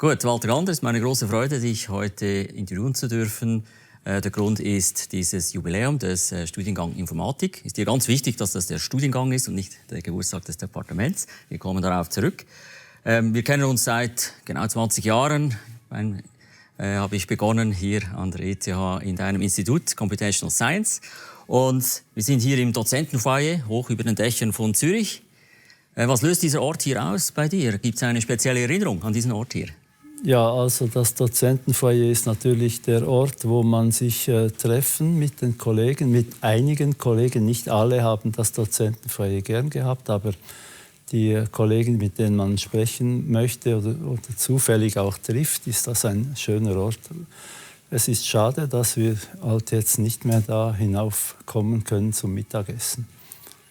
Gut, Walter Gander, es ist mir eine große Freude, dich heute interviewen zu dürfen. Der Grund ist dieses Jubiläum des Studiengang Informatik. Ist dir ganz wichtig, dass das der Studiengang ist und nicht der Geburtstag des Departements. Wir kommen darauf zurück. Wir kennen uns seit genau 20 Jahren. Habe ich begonnen hier an der ETH in deinem Institut Computational Science. Und wir sind hier im Dozentenfoyer, hoch über den Dächern von Zürich. Was löst dieser Ort hier aus bei dir? Gibt es eine spezielle Erinnerung an diesen Ort hier? Ja, also das Dozentenfoyer ist natürlich der Ort, wo man sich treffen mit den Kollegen, mit einigen Kollegen. Nicht alle haben das Dozentenfoyer gern gehabt, aber die Kollegen, mit denen man sprechen möchte oder zufällig auch trifft, ist das ein schöner Ort. Es ist schade, dass wir halt jetzt nicht mehr da hinaufkommen können zum Mittagessen.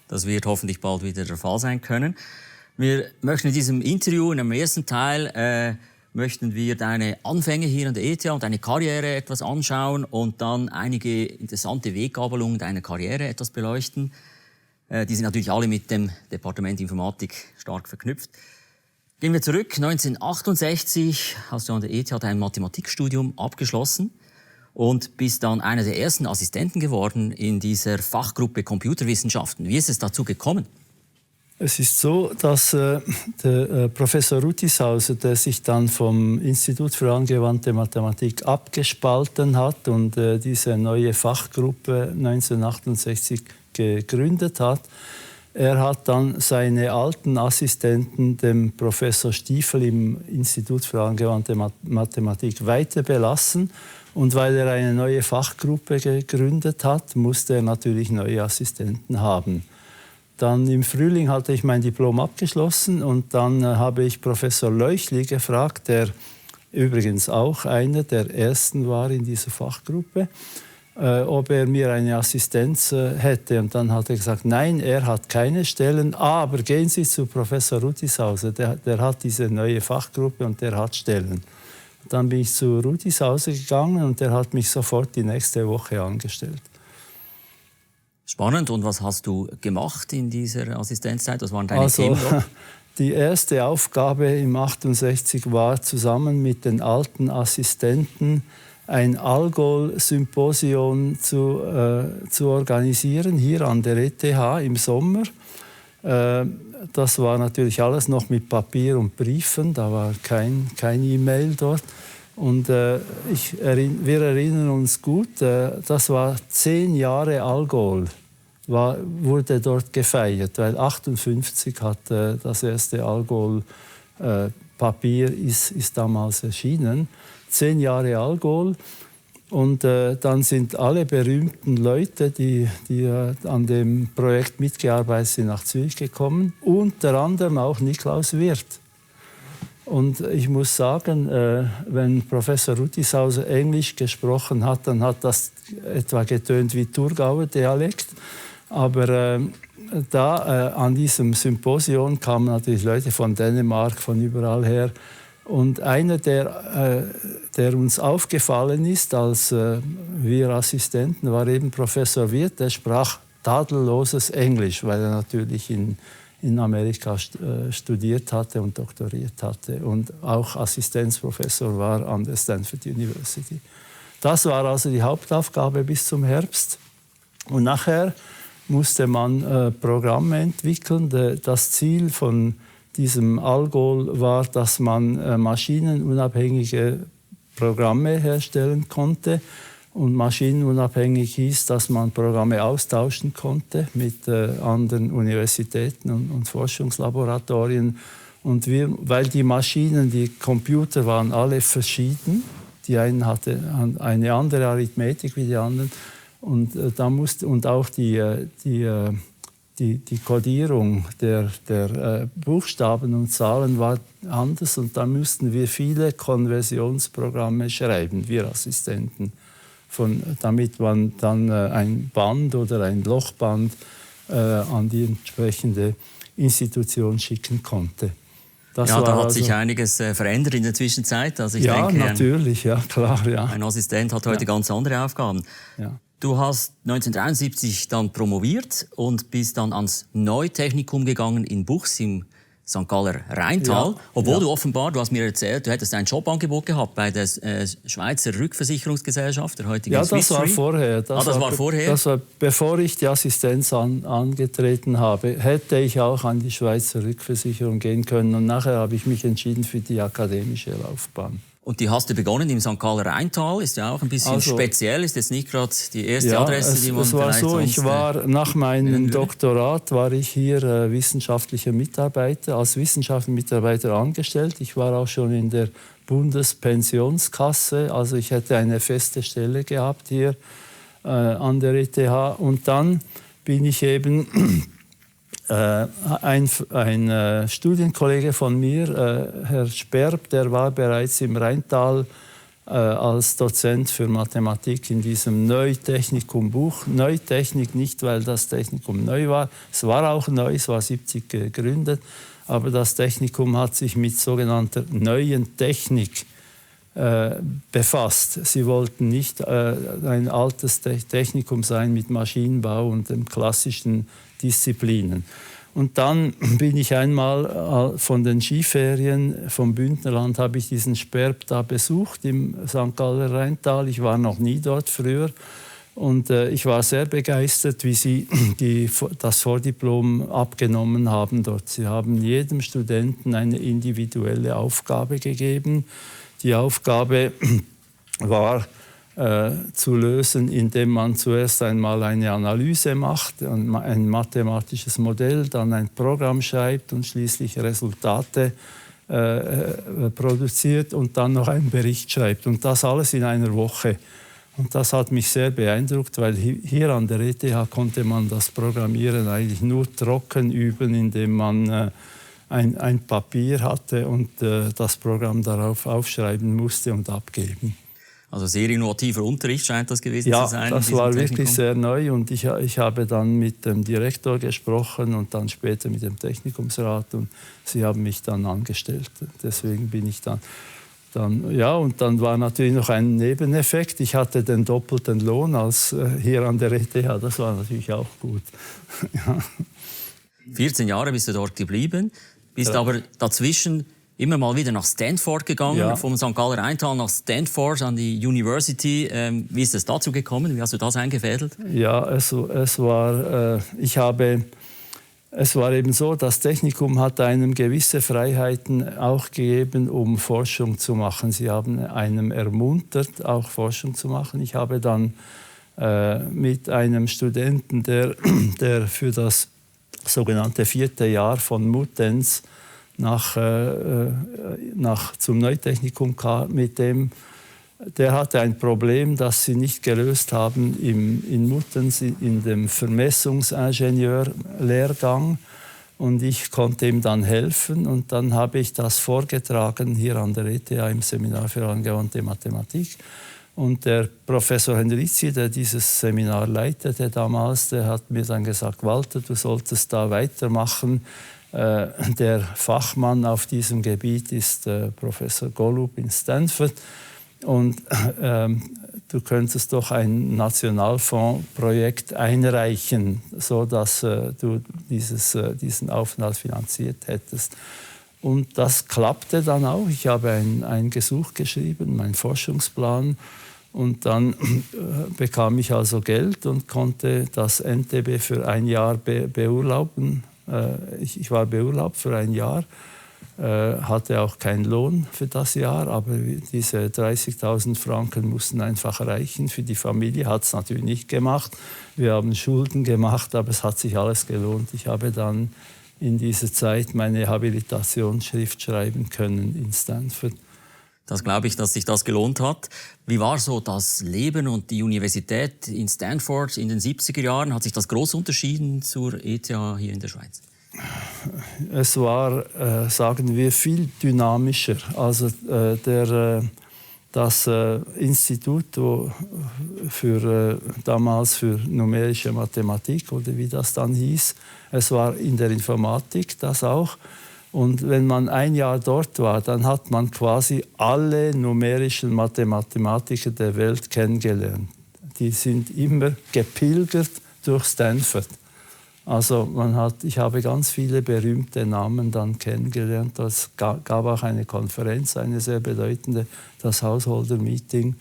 Das wird hoffentlich bald wieder der Fall sein können. Wir möchten in diesem Interview, in dem ersten Teil, möchten wir deine Anfänge hier an der ETH und deine Karriere etwas anschauen und dann einige interessante Weggabelungen deiner Karriere etwas beleuchten. Die sind natürlich alle mit dem Departement Informatik stark verknüpft. Gehen wir zurück. 1968 hast du an der ETH dein Mathematikstudium abgeschlossen und bist dann einer der ersten Assistenten geworden in dieser Fachgruppe Computerwissenschaften. Wie ist es dazu gekommen? Es ist so, dass der Professor Rutishauser, der sich dann vom Institut für angewandte Mathematik abgespalten hat und diese neue Fachgruppe 1968 gegründet hat, er hat dann seine alten Assistenten dem Professor Stiefel im Institut für angewandte Mathematik weiter belassen. Und weil er eine neue Fachgruppe gegründet hat, musste er natürlich neue Assistenten haben. Dann im Frühling hatte ich mein Diplom abgeschlossen und dann habe ich Professor Leuchli gefragt, der übrigens auch einer der ersten war in dieser Fachgruppe, ob er mir eine Assistenz hätte. Und dann hat er gesagt, nein, er hat keine Stellen, aber gehen Sie zu Professor Rutishauser, der hat diese neue Fachgruppe und der hat Stellen. Dann bin ich zu Rutishauser gegangen und der hat mich sofort die nächste Woche angestellt. Spannend. Und was hast du gemacht in dieser Assistenzzeit? Was waren deine Themen dort? Die erste Aufgabe im 68 war, zusammen mit den alten Assistenten ein Algol-Symposion zu organisieren, hier an der ETH im Sommer. Das war natürlich alles noch mit Papier und Briefen, da war kein E-Mail dort. Und wir erinnern uns gut, das war 10 Jahre Algol, wurde dort gefeiert, weil 1958 hat das erste Algol-Papier ist damals erschienen. 10 Jahre Algol. Und dann sind alle berühmten Leute, die an dem Projekt mitgearbeitet sind, nach Zürich gekommen. Unter anderem auch Niklaus Wirth. Und ich muss sagen, wenn Professor Rutishauser Englisch gesprochen hat, dann hat das etwa getönt wie Thurgauer Dialekt. Aber an diesem Symposion kamen natürlich Leute von Dänemark, von überall her. Und einer, der uns aufgefallen ist als wir Assistenten, war eben Professor Wirth. Der sprach tadelloses Englisch, weil er natürlich in Amerika studiert hatte und doktoriert hatte und auch Assistenzprofessor war an der Stanford University. Das war also die Hauptaufgabe bis zum Herbst. Und nachher musste man Programme entwickeln. Das Ziel von diesem Algol war, dass man maschinenunabhängige Programme herstellen konnte. Und maschinenunabhängig hieß, dass man Programme austauschen konnte mit anderen Universitäten und Forschungslaboratorien. Und weil die Maschinen, die Computer waren alle verschieden, die einen hatten eine andere Arithmetik wie die anderen, und auch die Codierung der Buchstaben und Zahlen war anders. Und da mussten wir viele Konversionsprogramme schreiben, wir Assistenten, damit man dann ein Band oder ein Lochband an die entsprechende Institution schicken konnte. Da hat sich einiges verändert in der Zwischenzeit. Also ich denke, natürlich, ja, klar. Ja. Ein Assistent hat heute ganz andere Aufgaben. Ja. Du hast 1973 dann promoviert und bist dann ans Neutechnikum gegangen in Buchs im St. Galler Rheintal, obwohl du offenbar, du hast mir erzählt, du hättest ein Jobangebot gehabt bei der Schweizer Rückversicherungsgesellschaft, der heutigen Swiss das war Re. vorher. Das war vorher? Das war, bevor ich die Assistenz angetreten habe, hätte ich auch an die Schweizer Rückversicherung gehen können. Und nachher habe ich mich entschieden für die akademische Laufbahn. Und die hast du begonnen im St. Galler Rheintal, ist ja auch ein bisschen speziell, ist jetzt nicht gerade die erste Adresse, die man es war vielleicht so, sonst, ich war nach meinem Doktorat war ich hier wissenschaftlicher Mitarbeiter, als wissenschaftlicher Mitarbeiter angestellt. Ich war auch schon in der Bundespensionskasse, also ich hätte eine feste Stelle gehabt hier an der ETH. Und dann bin ich eben ein Studienkollege von mir, Herr Sperb, der war bereits im Rheintal als Dozent für Mathematik in diesem Neutechnikum-Buch. Neutechnik nicht, weil das Technikum neu war. Es war auch neu, es war 70 gegründet. Aber das Technikum hat sich mit sogenannter neuen Technik befasst. Sie wollten nicht ein altes Technikum sein mit Maschinenbau und den klassischen Disziplinen. Und dann bin ich einmal von den Skiferien vom Bündnerland, habe ich diesen Sperb da besucht im St. Galler Rheintal. Ich war noch nie dort früher. Und ich war sehr begeistert, wie sie das Vordiplom abgenommen haben dort. Sie haben jedem Studenten eine individuelle Aufgabe gegeben. Die Aufgabe war zu lösen, indem man zuerst einmal eine Analyse macht, ein mathematisches Modell, dann ein Programm schreibt und schließlich Resultate produziert und dann noch einen Bericht schreibt. Und das alles in einer Woche. Und das hat mich sehr beeindruckt, weil hier an der ETH konnte man das Programmieren eigentlich nur trocken üben, indem man ein Papier hatte und das Programm darauf aufschreiben musste und abgeben. Also sehr innovativer Unterricht scheint das gewesen zu sein. Ja, das war wirklich sehr neu und ich habe dann mit dem Direktor gesprochen und dann später mit dem Technikumsrat und sie haben mich dann angestellt. Deswegen bin ich dann und dann war natürlich noch ein Nebeneffekt. Ich hatte den doppelten Lohn als hier an der ETH. Das war natürlich auch gut. Ja. 14 Jahre bist du dort geblieben, bist aber dazwischen immer mal wieder nach Stanford gegangen, vom St. Galler Rheintal nach Stanford an die University. Wie ist es dazu gekommen? Wie hast du das eingefädelt? Ja, es war eben so, das Technikum hat einem gewisse Freiheiten auch gegeben, um Forschung zu machen. Sie haben einem ermuntert, auch Forschung zu machen. Ich habe dann mit einem Studenten, der für das sogenannte 4. Jahr von Muttenz zum Neutechnikum kam, der hatte ein Problem, das sie nicht gelöst haben in Muttenz, in dem Vermessungsingenieur-Lehrgang. Und ich konnte ihm dann helfen. Und dann habe ich das vorgetragen hier an der ETH im Seminar für angewandte Mathematik. Und der Professor Henrizi, der dieses Seminar leitete damals, der hat mir dann gesagt, Walter, du solltest da weitermachen. Der Fachmann auf diesem Gebiet ist Professor Golub in Stanford. Und du könntest doch ein Nationalfondsprojekt einreichen, sodass du diesen Aufenthalt finanziert hättest. Und das klappte dann auch. Ich habe ein Gesuch geschrieben, meinen Forschungsplan. Und dann bekam ich also Geld und konnte das NTB für ein Jahr beurlauben. Ich war beurlaubt für ein Jahr, hatte auch keinen Lohn für das Jahr, aber diese 30.000 Franken mussten einfach reichen. Für die Familie hat es natürlich nicht gemacht. Wir haben Schulden gemacht, aber es hat sich alles gelohnt. Ich habe dann in dieser Zeit meine Habilitationsschrift schreiben können in Stanford. Das glaube ich, dass sich das gelohnt hat. Wie war so das Leben und die Universität in Stanford in den 70er Jahren? Hat sich das groß unterschieden zur ETH hier in der Schweiz? Es war, sagen wir, viel dynamischer. Also das Institut damals für numerische Mathematik oder wie das dann hieß, es war in der Informatik das auch. Und wenn man ein Jahr dort war, dann hat man quasi alle numerischen Mathematiker der Welt kennengelernt. Die sind immer gepilgert durch Stanford. Also ich habe ganz viele berühmte Namen dann kennengelernt. Es gab auch eine Konferenz, eine sehr bedeutende, das Householder Meeting.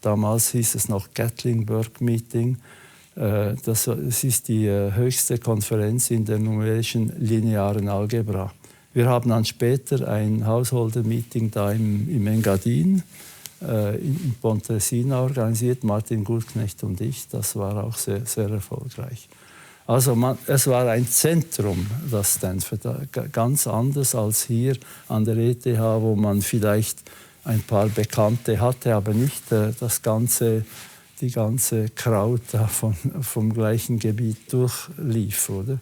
Damals hieß es noch Gatlinburg Meeting. Es ist die höchste Konferenz in der numerischen linearen Algebra. Wir haben dann später ein Householder Meeting da im Engadin in Pontresina organisiert, Martin Gutknecht und ich. Das war auch sehr, sehr erfolgreich. Also es war ein Zentrum, das Stanford, ganz anders als hier an der ETH, wo man vielleicht ein paar Bekannte hatte, aber nicht die ganze Kraut vom gleichen Gebiet durchlief, oder?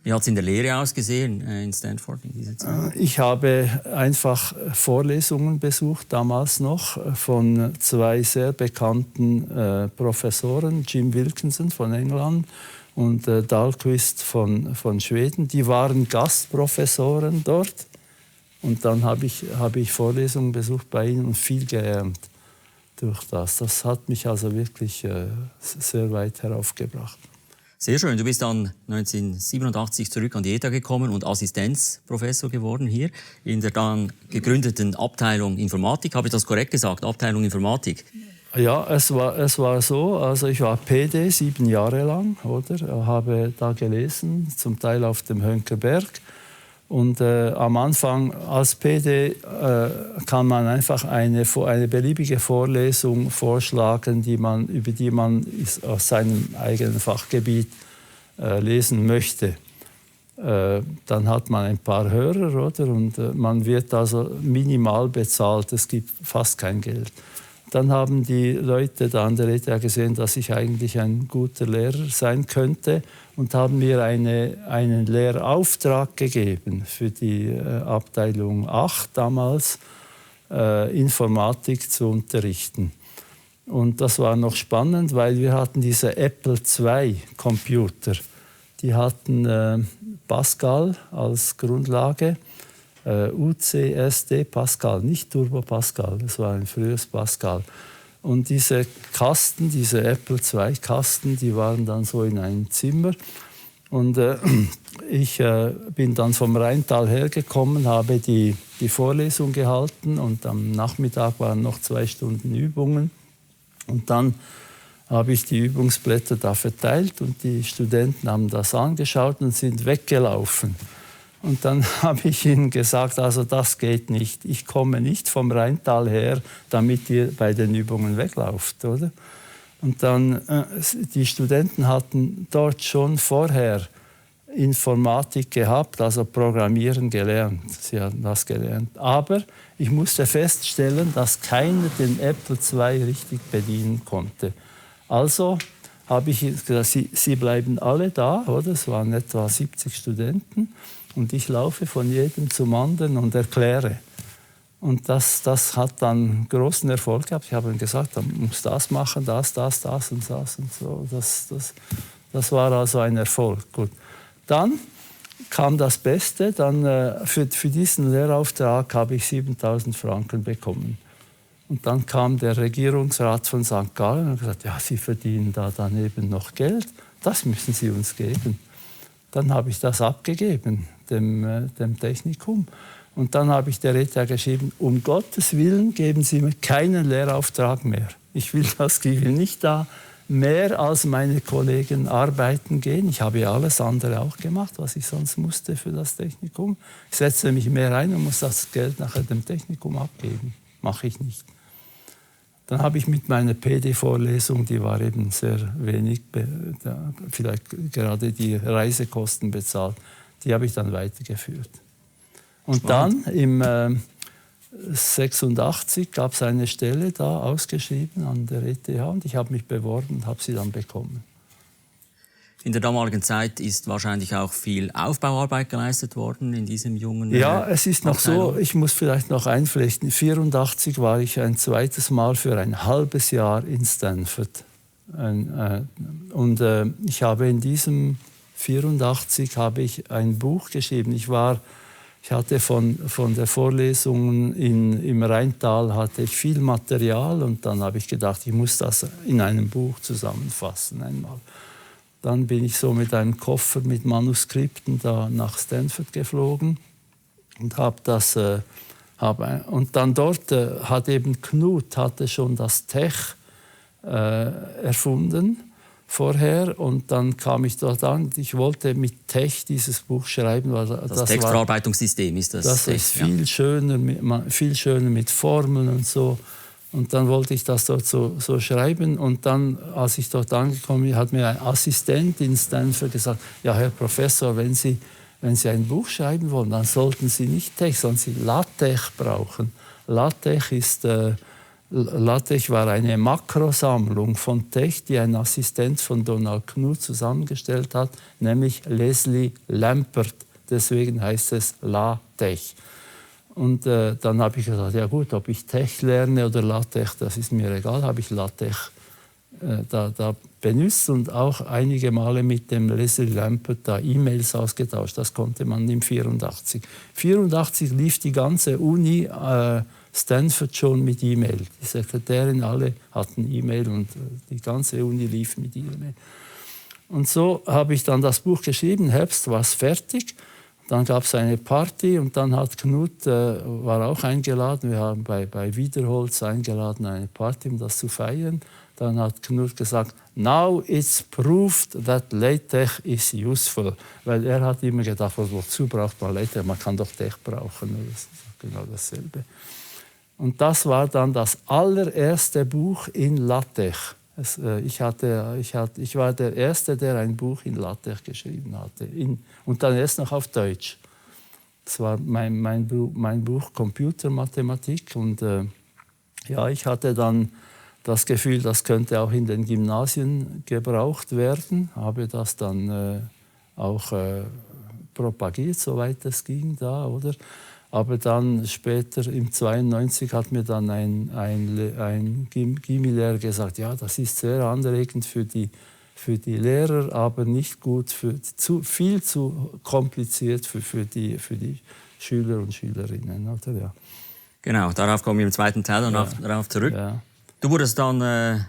Wie hat es in der Lehre ausgesehen in Stanford in dieser Zeit? Ich habe einfach Vorlesungen besucht, damals noch, von zwei sehr bekannten Professoren, Jim Wilkinson von England und Dahlquist von Schweden. Die waren Gastprofessoren dort. Und dann habe ich Vorlesungen besucht bei ihnen und viel gelernt durch das. Das hat mich also wirklich sehr weit heraufgebracht. Sehr schön. Du bist dann 1987 zurück an die ETH gekommen und Assistenzprofessor geworden hier in der dann gegründeten Abteilung Informatik. Habe ich das korrekt gesagt? Abteilung Informatik? Ja, es war so. Also ich war PD 7 Jahre lang, oder? Habe da gelesen, zum Teil auf dem Hönckerberg. Und am Anfang als PD kann man einfach eine beliebige Vorlesung vorschlagen, über die man aus seinem eigenen Fachgebiet lesen möchte. Dann hat man ein paar Hörer, oder? Und man wird also minimal bezahlt, es gibt fast kein Geld. Dann haben die Leute da an der ETH gesehen, dass ich eigentlich ein guter Lehrer sein könnte und haben mir einen Lehrauftrag gegeben für die Abteilung 8 damals, Informatik zu unterrichten. Und das war noch spannend, weil wir hatten diese Apple II Computer. Die hatten Pascal als Grundlage. UCSD Pascal, nicht Turbo Pascal, das war ein frühes Pascal. Und diese Kasten, diese Apple II Kasten, die waren dann so in einem Zimmer. Und ich bin dann vom Rheintal hergekommen, habe die Vorlesung gehalten und am Nachmittag waren noch 2 Stunden Übungen. Und dann habe ich die Übungsblätter da verteilt und die Studenten haben das angeschaut und sind weggelaufen. Und dann habe ich ihnen gesagt, also das geht nicht. Ich komme nicht vom Rheintal her, damit ihr bei den Übungen weglauft, oder? Und dann, die Studenten hatten dort schon vorher Informatik gehabt, also Programmieren gelernt. Sie hatten das gelernt. Aber ich musste feststellen, dass keiner den Apple II richtig bedienen konnte. Also habe ich gesagt, sie bleiben alle da, oder? Es waren etwa 70 Studenten. Und ich laufe von jedem zum anderen und erkläre. Und das hat dann großen Erfolg gehabt. Ich habe ihm gesagt, man muss das machen, das und das und so. Das war also ein Erfolg. Gut. Dann kam das Beste. Dann, für diesen Lehrauftrag habe ich 7.000 Franken bekommen. Und dann kam der Regierungsrat von St. Gallen und hat gesagt, ja, Sie verdienen da daneben noch Geld. Das müssen Sie uns geben. Dann habe ich das abgegeben, dem Technikum. Und dann habe ich der ETH geschrieben, um Gottes Willen geben Sie mir keinen Lehrauftrag mehr. Ich will nicht da mehr als meine Kollegen arbeiten gehen. Ich habe ja alles andere auch gemacht, was ich sonst musste für das Technikum. Ich setze mich mehr ein und muss das Geld nachher dem Technikum abgeben. Mache ich nicht. Dann habe ich mit meiner PD-Vorlesung, die war eben sehr wenig, vielleicht gerade die Reisekosten bezahlt, die habe ich dann weitergeführt. Und spannend. Dann im 86 gab es eine Stelle da ausgeschrieben an der ETH und ich habe mich beworben und habe sie dann bekommen. In der damaligen Zeit ist wahrscheinlich auch viel Aufbauarbeit geleistet worden in diesem jungen Ja, es ist noch so, ich muss vielleicht noch einflechten, 1984 war ich ein zweites Mal für ein halbes Jahr in Stanford. Und ich habe in diesem 1984 habe ich ein Buch geschrieben. Ich hatte von der Vorlesung im Rheintal hatte ich viel Material und dann habe ich gedacht, ich muss das in einem Buch zusammenfassen einmal. Dann bin ich so mit einem Koffer mit Manuskripten da nach Stanford geflogen und habe das und dann dort hat eben Knut hatte schon das Tech erfunden vorher, und dann kam ich dort an. Ich wollte mit Tech dieses Buch schreiben, weil das Textverarbeitungssystem ist das. Das Tech, ist viel schöner mit Formeln und so. Und dann wollte ich das dort so schreiben. Und dann, als ich dort angekommen bin, hat mir ein Assistent in Stanford gesagt: Ja, Herr Professor, wenn Sie ein Buch schreiben wollen, dann sollten Sie nicht Tech, sondern Sie LaTeX brauchen. LaTeX war eine Makrosammlung von Tech, die ein Assistent von Donald Knuth zusammengestellt hat, nämlich Leslie Lampert. Deswegen heißt es LaTeX. Und dann habe ich gesagt, ja gut, ob ich Tech lerne oder LaTeX, das ist mir egal, habe ich LaTeX da benutzt und auch einige Male mit dem Leslie Lampert da E-Mails ausgetauscht. Das konnte man im 84. 84 lief die ganze Uni Stanford schon mit E-Mail. Die Sekretärinnen alle hatten E-Mail und die ganze Uni lief mit E-Mail. Und so habe ich dann das Buch geschrieben, Herbst war es fertig. Dann gab es eine Party und dann hat Knuth, war auch eingeladen, wir haben bei Wiederholz eingeladen, eine Party, um das zu feiern. Dann hat Knuth gesagt, now it's proved that LaTeX is useful. Weil er hat immer gedacht, wozu braucht man LaTeX? Man kann doch Tech brauchen. Das ist genau dasselbe. Und das war dann das allererste Buch in LaTeX. Ich war der Erste, der ein Buch in LaTeX geschrieben hatte. Und dann erst noch auf Deutsch. Das war mein Buch Computermathematik. Und ich hatte dann das Gefühl, das könnte auch in den Gymnasien gebraucht werden. Habe das dann auch propagiert, soweit es ging da, oder? Aber dann später, im 92, hat mir dann ein Gimmi-Lehrer gesagt, ja, das ist sehr anregend für die Lehrer, aber nicht gut, viel zu kompliziert für die Schüler und Schülerinnen. Oder? Ja. Genau, darauf kommen wir im zweiten Teil darauf zurück. Ja. Du wurdest dann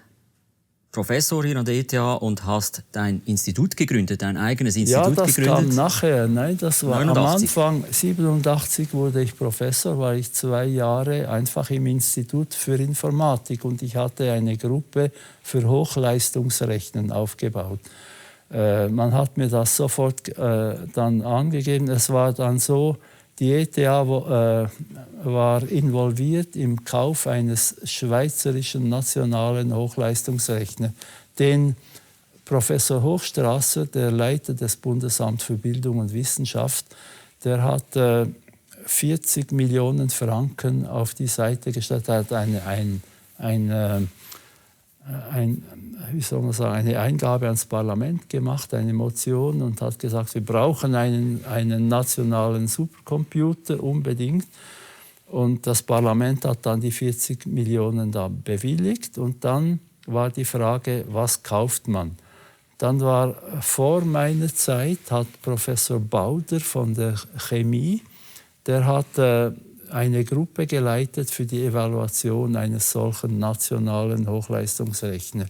Professor hier an der ETH und hast dein Institut gegründet, dein eigenes Institut gegründet. Ja, das kam nachher. Nein, das war 89. Am Anfang, 87 wurde ich Professor, war ich 2 Jahre einfach im Institut für Informatik und ich hatte eine Gruppe für Hochleistungsrechnen aufgebaut. Man hat mir das sofort dann angegeben. Es war dann so, die ETH war involviert im Kauf eines schweizerischen nationalen Hochleistungsrechners. Den Professor Hochstrasser, der Leiter des Bundesamts für Bildung und Wissenschaft, der hat 40 Millionen Franken auf die Seite gestellt. Er hat eine Eingabe ans Parlament gemacht, eine Motion, und hat gesagt, wir brauchen einen nationalen Supercomputer unbedingt. Und das Parlament hat dann die 40 Millionen da bewilligt. Und dann war die Frage, was kauft man? Dann war vor meiner Zeit, hat Professor Bauder von der Chemie, der hat eine Gruppe geleitet für die Evaluation eines solchen nationalen Hochleistungsrechners.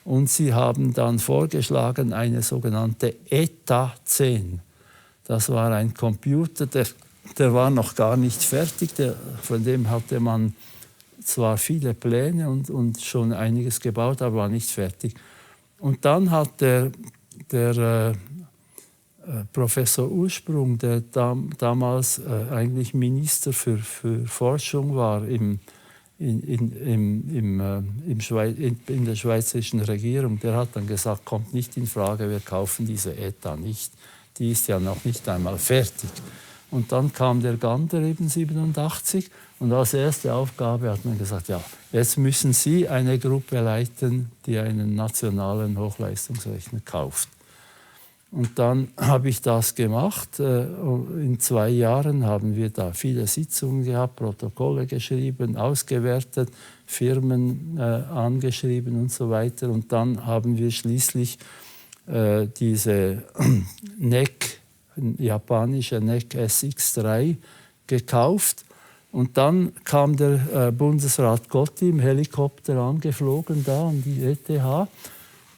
Und sie haben dann vorgeschlagen, eine sogenannte ETA 10. Das war ein Computer, der war noch gar nicht fertig. Von dem hatte man zwar viele Pläne und schon einiges gebaut, aber war nicht fertig. Und dann hat der Professor Ursprung, der damals eigentlich Minister für Forschung war in der schweizerischen Regierung, der hat dann gesagt, kommt nicht in Frage, wir kaufen diese ETA nicht. Die ist ja noch nicht einmal fertig. Und dann kam der Gander eben 87 und als erste Aufgabe hat man gesagt, ja, jetzt müssen Sie eine Gruppe leiten, die einen nationalen Hochleistungsrechner kauft. Und dann habe ich das gemacht. In 2 Jahren haben wir da viele Sitzungen gehabt, Protokolle geschrieben, ausgewertet, Firmen angeschrieben und so weiter. Und dann haben wir schließlich diese NEC, japanische NEC SX3, gekauft. Und dann kam der Bundesrat Gotti im Helikopter angeflogen da an die ETH.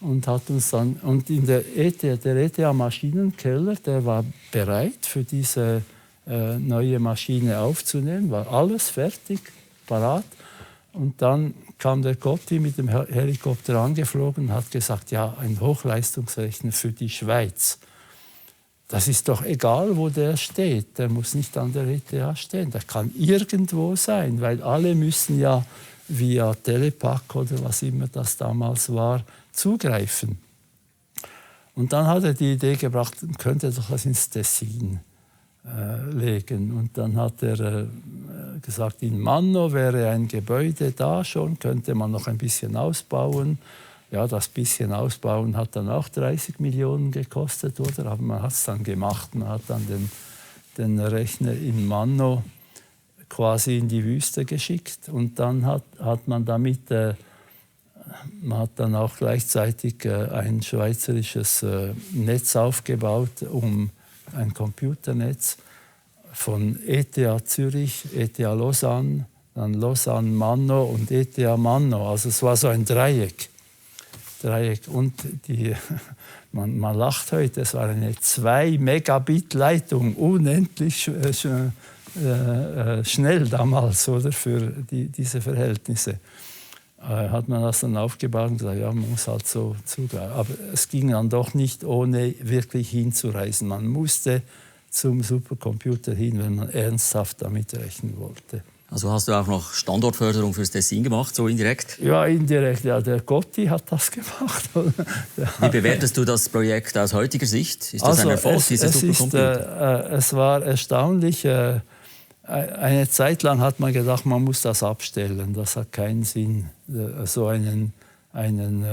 und hat uns dann, und in der ETH Maschinenkeller, der war bereit für diese neue Maschine aufzunehmen, war alles fertig, parat. Und dann kam der Gotti mit dem Helikopter angeflogen und hat gesagt, ja, ein Hochleistungsrechner für die Schweiz. Das ist doch egal, wo der steht. Der muss nicht an der ETH stehen. Der kann irgendwo sein, weil alle müssen ja via Telepack oder was immer das damals war, zugreifen. Und dann hat er die Idee gebracht, man könnte doch das ins Tessin legen. Und dann hat er gesagt, in Manno wäre ein Gebäude da schon, könnte man noch ein bisschen ausbauen. Ja, das bisschen Ausbauen hat dann auch 30 Millionen gekostet, oder? Aber man hat es dann gemacht. Man hat dann den Rechner in Manno quasi in die Wüste geschickt. Und dann hat man damit, man hat dann auch gleichzeitig ein schweizerisches Netz aufgebaut, ein Computernetz von ETH Zürich, ETH Lausanne, dann Lausanne Manno und ETH Manno. Also es war so ein Dreieck. Und man lacht heute, es war eine 2 Megabit Leitung, unendlich schnell damals, oder, für diese Verhältnisse. Hat man das dann aufgebaut und gesagt, ja, man muss halt so zugreifen. Aber es ging dann doch nicht, ohne wirklich hinzureisen. Man musste zum Supercomputer hin, wenn man ernsthaft damit rechnen wollte. Also hast du auch noch Standortförderung fürs Tessin gemacht, so indirekt? Ja, indirekt. Ja, der Gotti hat das gemacht. Wie bewertest du das Projekt aus heutiger Sicht? Ist das ein Erfolg, dieser Supercomputer? Es war erstaunlich. Eine Zeit lang hat man gedacht, man muss das abstellen. Das hat keinen Sinn, so einen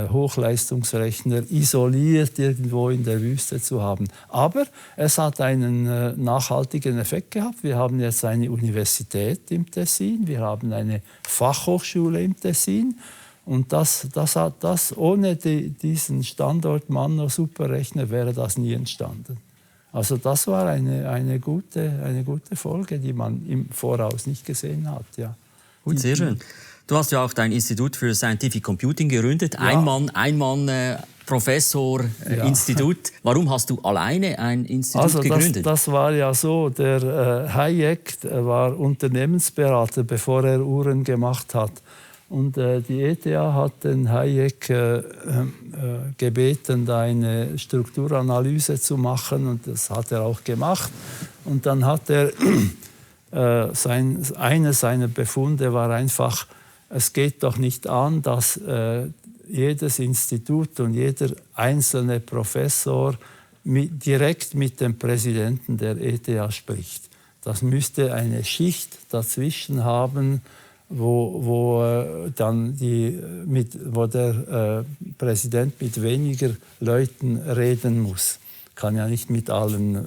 Hochleistungsrechner isoliert irgendwo in der Wüste zu haben. Aber es hat einen nachhaltigen Effekt gehabt. Wir haben jetzt eine Universität im Tessin, wir haben eine Fachhochschule im Tessin. Und ohne diesen Standort Manno Superrechner wäre das nie entstanden. Also das war eine gute Folge, die man im Voraus nicht gesehen hat. Ja. Gut, sehr schön. Du hast ja auch dein Institut für Scientific Computing gegründet. Ja. Ein Mann Professor, ja. Institut. Warum hast du alleine ein Institut gegründet? Das war ja so, der Hayek war Unternehmensberater, bevor er Uhren gemacht hat. Und die ETH hat den Hayek gebeten, da eine Strukturanalyse zu machen. Und das hat er auch gemacht. Und dann hat er, einer seiner Befunde war einfach, es geht doch nicht an, dass jedes Institut und jeder einzelne Professor direkt mit dem Präsidenten der ETH spricht. Das müsste eine Schicht dazwischen haben, wo der Präsident mit weniger Leuten reden muss. Kann ja nicht mit allen,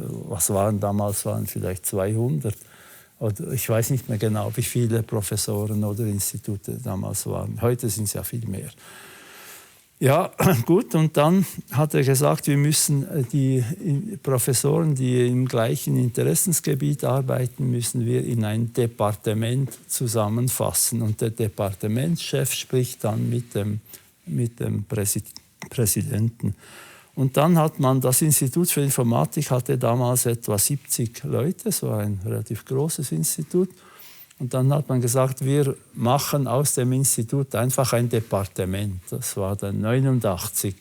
damals waren vielleicht 200. Oder ich weiß nicht mehr genau, wie viele Professoren oder Institute damals waren. Heute sind es ja viel mehr. Ja, gut, und dann hat er gesagt, wir müssen die Professoren, die im gleichen Interessensgebiet arbeiten, müssen wir in ein Departement zusammenfassen. Und der Departementschef spricht dann mit dem Präsidenten. Und dann hat man, das Institut für Informatik hatte damals etwa 70 Leute, so ein relativ großes Institut. Und dann hat man gesagt, wir machen aus dem Institut einfach ein Departement. Das war dann 89.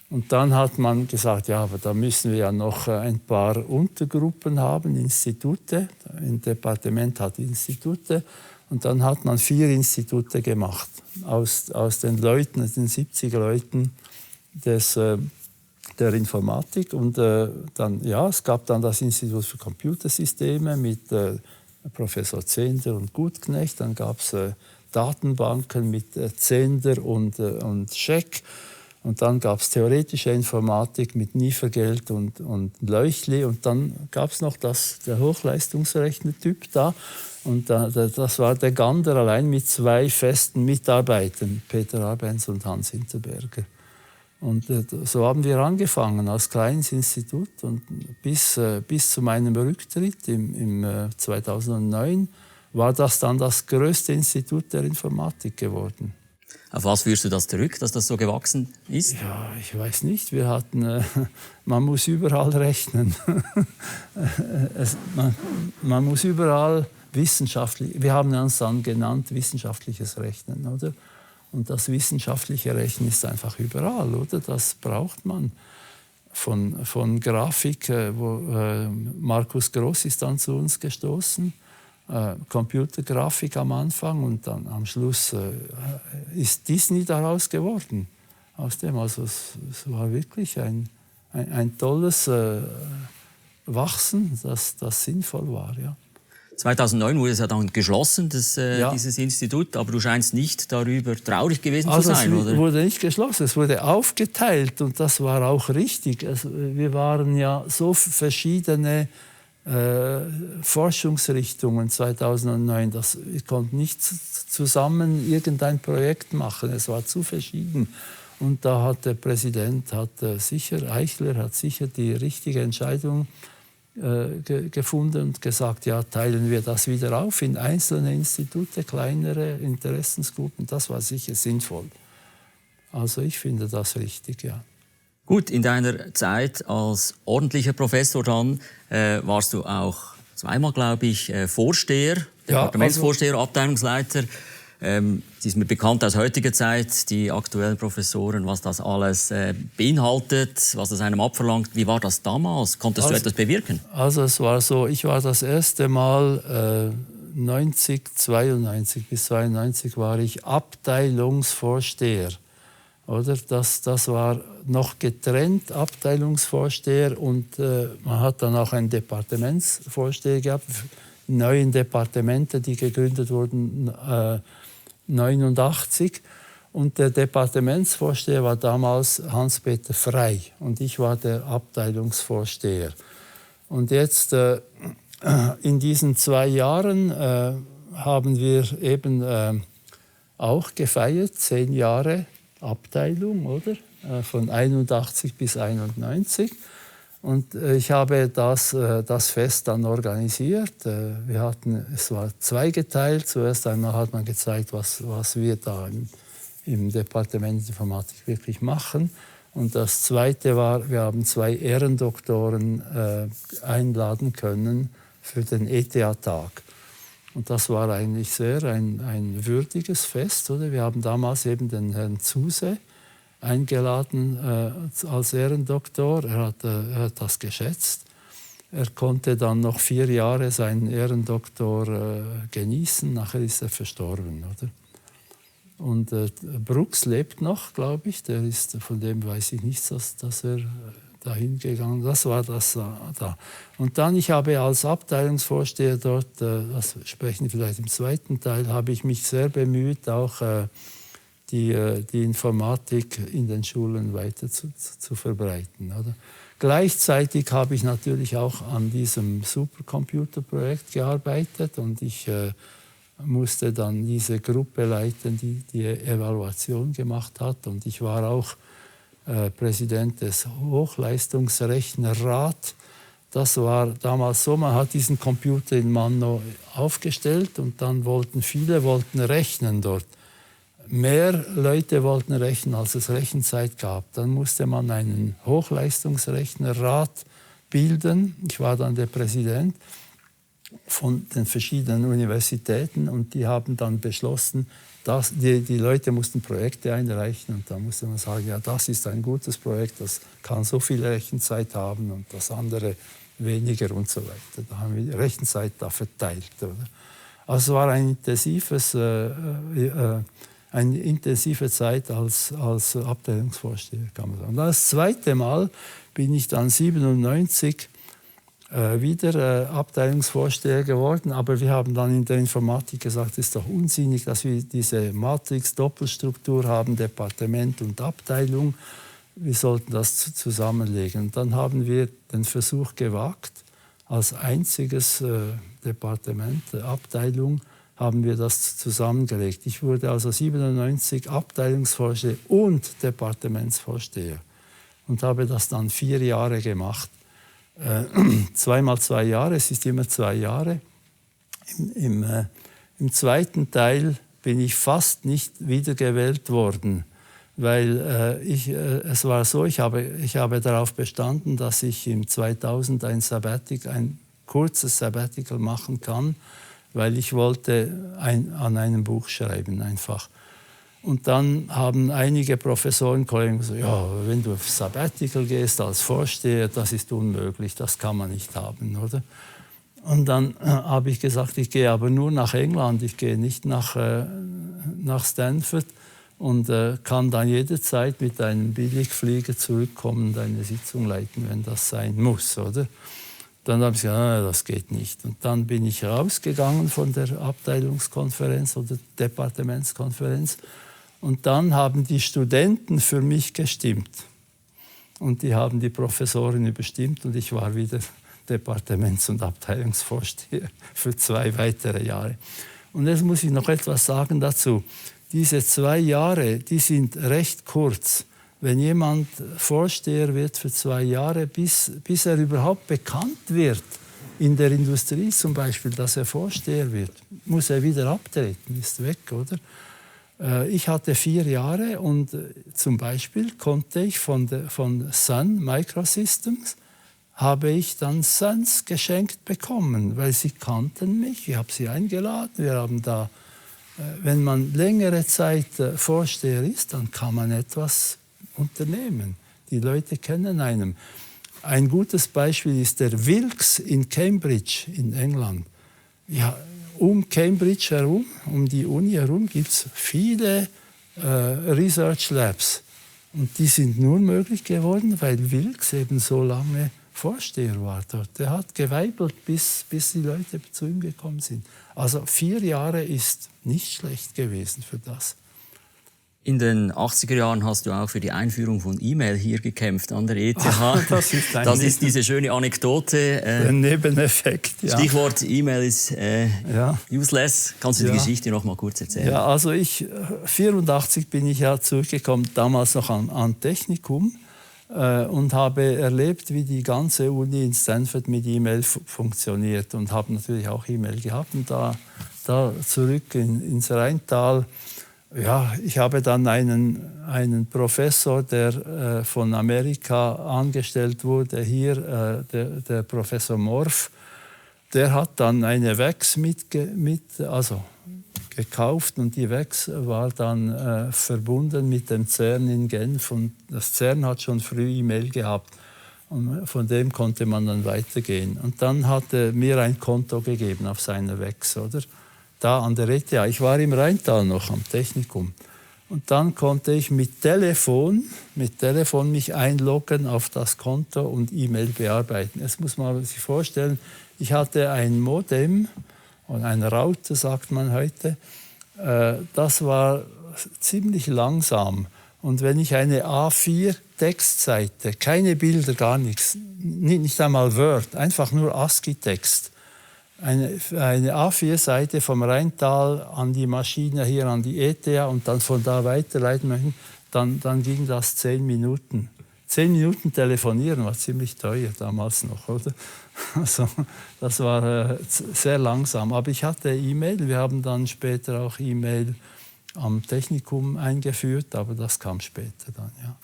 Und dann hat man gesagt, ja, aber da müssen wir ja noch ein paar Untergruppen haben, Institute. Ein Departement hat Institute. Und dann hat man 4 Institute gemacht aus den Leuten, den 70 Leuten der Informatik. Und es gab dann das Institut für Computersysteme mit Professor Zehnder und Gutknecht. Dann gab es Datenbanken mit Zehnder und Scheck. Und dann gab es theoretische Informatik mit Nievergelt und Leuchli. Und dann gab es noch der Hochleistungsrechner-Typ da. Und das war der Gander allein mit 2 festen Mitarbeitern, Peter Arbenz und Hans Hinterberger. Und so haben wir angefangen als kleines Institut und bis zu meinem Rücktritt im 2009 war das dann das größte Institut der Informatik geworden. Auf was führst du das zurück, dass das so gewachsen ist? Ja, ich weiß nicht. Wir hatten, man muss überall rechnen. Man muss überall wissenschaftlich, wir haben uns dann genannt wissenschaftliches Rechnen, oder? Und das wissenschaftliche Rechnen ist einfach überall, oder? Das braucht man. Von Grafik, wo Markus Gross ist dann zu uns gestoßen, Computergrafik am Anfang und dann am Schluss ist Disney daraus geworden. Aus dem, also es war wirklich ein tolles Wachsen, das sinnvoll war. Ja. 2009 wurde es ja dann geschlossen, dieses Institut, aber du scheinst nicht darüber traurig gewesen zu sein, oder? Es wurde nicht geschlossen, es wurde aufgeteilt und das war auch richtig. Also, wir waren ja so verschiedene Forschungsrichtungen 2009, wir konnten nicht zusammen irgendein Projekt machen, es war zu verschieden. Und da hat der Präsident, Eichler hat sicher die richtige Entscheidung gefunden und gesagt, ja, teilen wir das wieder auf in einzelne Institute, kleinere Interessensgruppen. Das war sicher sinnvoll. Also ich finde das richtig, ja. Gut, in deiner Zeit als ordentlicher Professor dann warst du auch zweimal, glaube ich, Vorsteher, Departementsvorsteher, Abteilungsleiter. Es ist mir bekannt aus heutiger Zeit, die aktuellen Professoren, was das alles beinhaltet, was das einem abverlangt. Wie war das damals? Konntest du etwas bewirken? Also es war so, ich war das erste Mal 92 bis 92 war ich Abteilungsvorsteher. Oder? Das war noch getrennt, Abteilungsvorsteher, und man hat dann auch einen Departementsvorsteher gehabt, neuen Departemente, die gegründet wurden 1989. Und der Departementsvorsteher war damals Hans-Peter Frey und ich war der Abteilungsvorsteher. Und jetzt in diesen 2 Jahren haben wir eben auch gefeiert, 10 Jahre Abteilung, oder? Von 81 bis 91. Und ich habe das Fest dann organisiert. Es war zweigeteilt. Zuerst einmal hat man gezeigt, was wir da im Departement Informatik wirklich machen. Und das Zweite war, wir haben 2 Ehrendoktoren einladen können für den ETH-Tag. Und das war eigentlich sehr ein würdiges Fest, oder? Wir haben damals eben den Herrn Zuse eingeladen als Ehrendoktor. Er hat das geschätzt. Er konnte dann noch 4 Jahre seinen Ehrendoktor genießen. Nachher ist er verstorben, oder? Und Brooks lebt noch, glaube ich. Von dem weiß ich nichts, dass er dahin gegangen ist. Das war das da. Und dann, ich habe als Abteilungsvorsteher dort, das sprechen wir vielleicht im zweiten Teil, habe ich mich sehr bemüht, auch die Informatik in den Schulen weiter zu verbreiten. Oder? Gleichzeitig habe ich natürlich auch an diesem Supercomputerprojekt gearbeitet und ich musste dann diese Gruppe leiten, die Evaluation gemacht hat. Und ich war auch Präsident des Hochleistungsrechnerrats. Das war damals so, man hat diesen Computer in Mannau aufgestellt und dann wollten viele rechnen dort. Mehr Leute wollten rechnen, als es Rechenzeit gab. Dann musste man einen Hochleistungsrechnerrat bilden. Ich war dann der Präsident von den verschiedenen Universitäten und die haben dann beschlossen, dass die Leute mussten Projekte einreichen und da musste man sagen, ja, das ist ein gutes Projekt, das kann so viel Rechenzeit haben und das andere weniger und so weiter. Da haben wir die Rechenzeit da verteilt. Oder? Also es war eine intensive Zeit als Abteilungsvorsteher, kann man sagen. Und das zweite Mal bin ich dann 1997 wieder Abteilungsvorsteher geworden, aber wir haben dann in der Informatik gesagt, es ist doch unsinnig, dass wir diese Matrix-Doppelstruktur haben, Departement und Abteilung. Wir sollten das zusammenlegen. Und dann haben wir den Versuch gewagt, als einziges Departement, Abteilung, haben wir das zusammengelegt. Ich wurde also 1997 Abteilungsvorsteher und Departementsvorsteher und habe das dann 4 Jahre gemacht. 2 mal 2 Jahre, es ist immer 2 Jahre. Im zweiten Teil bin ich fast nicht wiedergewählt worden, weil es war so, ich habe darauf bestanden, dass ich im 2000 ein kurzes Sabbatical machen kann, weil ich wollte an einem Buch schreiben einfach. Und dann haben einige Professoren, Kollegen gesagt, ja, wenn du auf Sabbatical gehst als Vorsteher, das ist unmöglich, das kann man nicht haben, oder? Und dann habe ich gesagt, ich gehe aber nur nach England, ich gehe nicht nach Stanford und kann dann jederzeit mit einem Billigflieger zurückkommen und eine Sitzung leiten, wenn das sein muss, oder? Dann habe ich gesagt, das geht nicht. Und dann bin ich rausgegangen von der Abteilungskonferenz oder Departementskonferenz. Und dann haben die Studenten für mich gestimmt. Und die haben die Professorin überstimmt und ich war wieder Departements- und Abteilungsvorsteher für 2 weitere Jahre. Und jetzt muss ich noch etwas sagen dazu. Diese 2 Jahre, die sind recht kurz. Wenn jemand Vorsteher wird für 2 Jahre, bis er überhaupt bekannt wird, in der Industrie zum Beispiel, dass er Vorsteher wird, muss er wieder abtreten, ist weg, oder? Ich hatte 4 Jahre und zum Beispiel konnte ich von Sun Microsystems, habe ich dann Suns geschenkt bekommen, weil sie kannten mich, ich habe sie eingeladen, wir haben da, wenn man längere Zeit Vorsteher ist, dann kann man etwas unternehmen. Die Leute kennen einen. Ein gutes Beispiel ist der Wilkes in Cambridge in England. Ja, um Cambridge herum, um die Uni herum, gibt es viele Research Labs. Und die sind nur möglich geworden, weil Wilkes eben so lange Vorsteher war dort. Der hat geweibelt, bis die Leute zu ihm gekommen sind. Also 4 Jahre ist nicht schlecht gewesen für das. In den 80er Jahren hast du auch für die Einführung von E-Mail hier gekämpft an der ETH. Das ist diese schöne Anekdote. Ein Nebeneffekt, ja. Stichwort E-Mail ist useless. Kannst du die Geschichte noch mal kurz erzählen? Ja, also 1984 bin ich ja zurückgekommen, damals noch an Technikum und habe erlebt, wie die ganze Uni in Stanford mit E-Mail funktioniert und habe natürlich auch E-Mail gehabt. Und da zurück ins Rheintal. Ja, ich habe dann einen Professor, der von Amerika angestellt wurde, hier, der Professor Morf, der hat dann eine VEX gekauft und die VEX war dann verbunden mit dem CERN in Genf und das CERN hat schon früh E-Mail gehabt und von dem konnte man dann weitergehen. Und dann hat er mir ein Konto gegeben auf seiner VEX, oder? Da an der ETH. Ich war im Rheintal noch am Technikum. Und dann konnte ich mit Telefon mich einloggen auf das Konto und E-Mail bearbeiten. Jetzt muss man sich vorstellen, ich hatte ein Modem und ein Router, sagt man heute. Das war ziemlich langsam. Und wenn ich eine A4-Textseite, keine Bilder, gar nichts, nicht einmal Word, einfach nur ASCII-Text, eine A4-Seite vom Rheintal an die Maschine hier an die ETH und dann von da weiterleiten möchten, dann ging das 10 Minuten. 10 Minuten telefonieren war ziemlich teuer damals noch, oder? Also, das war sehr langsam. Aber ich hatte E-Mail, wir haben dann später auch E-Mail am Technikum eingeführt, aber das kam später dann, ja.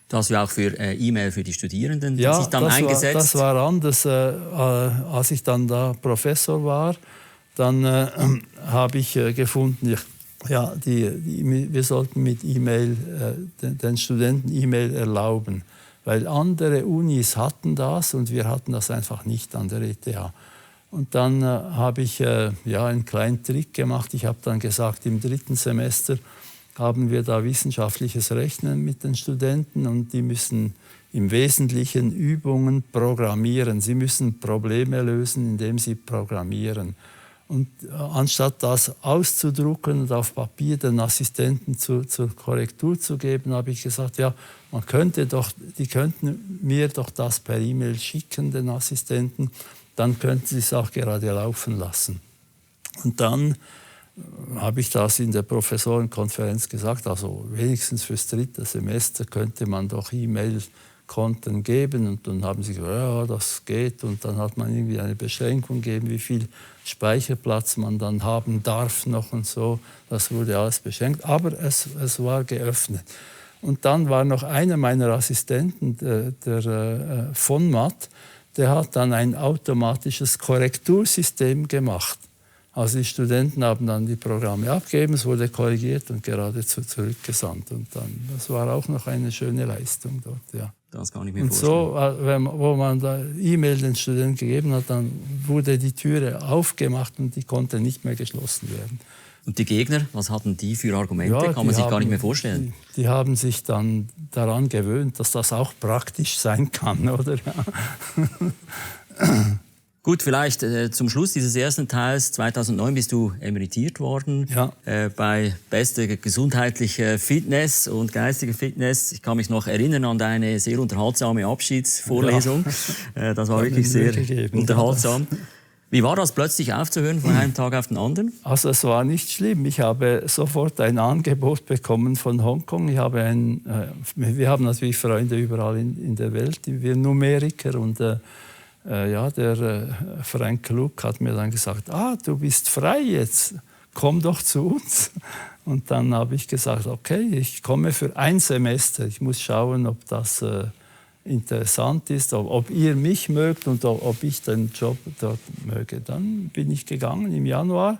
Da hast du auch für E-Mail für die Studierenden sich dann eingesetzt? Das war anders. Als ich dann da Professor war, dann habe ich gefunden, wir sollten mit E-Mail den Studenten E-Mail erlauben. Weil andere Unis hatten das und wir hatten das einfach nicht an der ETH. Und dann habe ich einen kleinen Trick gemacht. Ich habe dann gesagt, im 3. Semester haben wir da wissenschaftliches Rechnen mit den Studenten und die müssen im Wesentlichen Übungen programmieren. Sie müssen Probleme lösen, indem sie programmieren. Und anstatt das auszudrucken und auf Papier den Assistenten zur Korrektur zu geben, habe ich gesagt, ja, die könnten mir doch das per E-Mail schicken, den Assistenten, dann könnten sie es auch gerade laufen lassen. Und dann habe ich das in der Professorenkonferenz gesagt, also wenigstens fürs 3. Semester könnte man doch E-Mail Konten geben. Und dann haben sie gesagt, ja, das geht. Und dann hat man irgendwie eine Beschränkung gegeben, wie viel Speicherplatz man dann haben darf noch und so. Das wurde alles beschränkt, aber es war geöffnet. Und dann war noch einer meiner Assistenten, der von Matt, der hat dann ein automatisches Korrektursystem gemacht. Also die Studenten haben dann die Programme abgegeben, es wurde korrigiert und geradezu zurückgesandt. Und dann, das war auch noch eine schöne Leistung dort, ja. Das kann ich mir vorstellen. Und so, wo man da E-Mail den Studenten gegeben hat, dann wurde die Türe aufgemacht und die konnte nicht mehr geschlossen werden. Und die Gegner, was hatten die für Argumente? Ja, kann man sich gar nicht mehr vorstellen. Die haben sich dann daran gewöhnt, dass das auch praktisch sein kann, oder? Gut, vielleicht zum Schluss dieses ersten Teils. 2009 bist du emeritiert worden, ja. Bei bester gesundheitlicher Fitness und geistiger Fitness. Ich kann mich noch erinnern an deine sehr unterhaltsame Abschiedsvorlesung. Ja. Das war wirklich sehr unterhaltsam. Wie war das, plötzlich aufzuhören von einem Tag auf den anderen? Also es war nicht schlimm. Ich habe sofort ein Angebot bekommen von Hongkong. Wir haben natürlich Freunde überall in der Welt, wir Numeriker. Und der Frank Luke hat mir dann gesagt, du bist frei jetzt, komm doch zu uns. Und dann habe ich gesagt, okay, ich komme für ein Semester. Ich muss schauen, ob das interessant ist, ob ihr mich mögt und ob ich den Job dort möge. Dann bin ich gegangen im Januar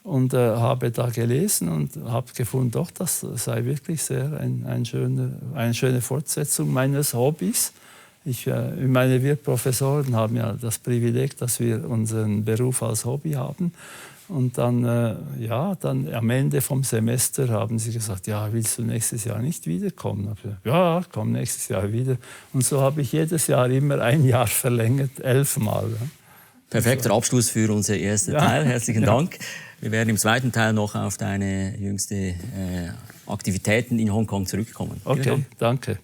und habe da gelesen und habe gefunden, doch, das sei wirklich sehr eine schöne Fortsetzung meines Hobbys. Meine Wirtprofessoren haben ja das Privileg, dass wir unseren Beruf als Hobby haben. Und dann, dann am Ende vom Semester haben sie gesagt, ja, willst du nächstes Jahr nicht wiederkommen? Ich gesagt, ja, komm nächstes Jahr wieder. Und so habe ich jedes Jahr immer ein Jahr verlängert, 11 Mal. Perfekter Abschluss für unser ersten Teil. Herzlichen Dank. Wir werden im zweiten Teil noch auf deine jüngsten Aktivitäten in Hongkong zurückkommen. Okay, danke.